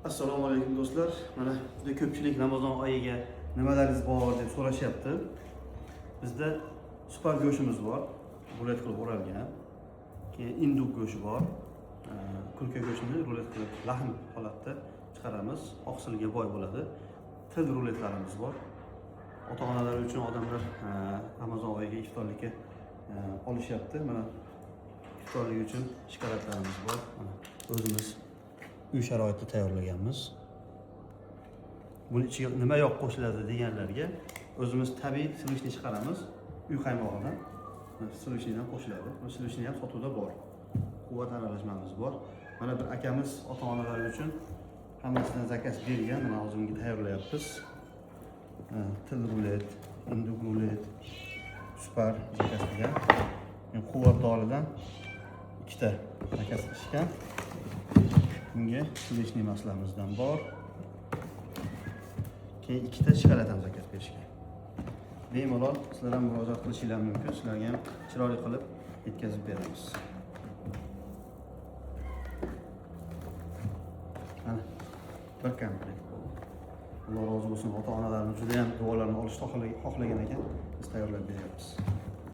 Assalomu alaykum, do'stlar. Mana juda ko'pchilik Ramazon oyiga nimalaringiz bor deb so'rashyapti. Bizda super go'shtimiz bor, rulet qilib o'ralgan. Keyin индюк go'shti bor. Kurka go'shtini rulet qilib lahm holatda chiqaramiz. Oqsilga boy bo'ladi. Til ruletlarimiz bor. Ota-onalar uchun odamlar Ramazon oyiga iftorlikka olishyapti. Mana iftorlik uchun shokoladlarimiz bor. Mana o'zimiz uy sharoitida tayyorlaganmiz. Buni ichiga nima yog' qo'shiladi deganlarga, o'zimiz tabiiy сливочный chiqaramiz uy qaymog'idan. Mana сливочный dan qo'shiladi. Bu сливочный ham sotuvda bor. Quvvat aralashmamiz bor. Mana bir akamiz ota-onalari uchun hammasidan заказ bergan. Mana hozir unga tayyorlayapmiz. Til rulet, индюк rulet, super заказ qilgan. Yani quvvat doridan ikkita заказ qilishgan. Bunga сливочный масло mizdan bor. Keyin ikkita shokolad ham заказ berishgan. Bemalol sizlar ham murojaat qilishinglar mumkin. Sizlarga ham chiroyli qilib yetkazib beramiz. Mana bir komplekt bo'ldi. Alloh rozi bo'lsin, ota-onalarimiz juda ham duolarni olishni xohlagan ekan. Biz tayyorlab beryapmiz.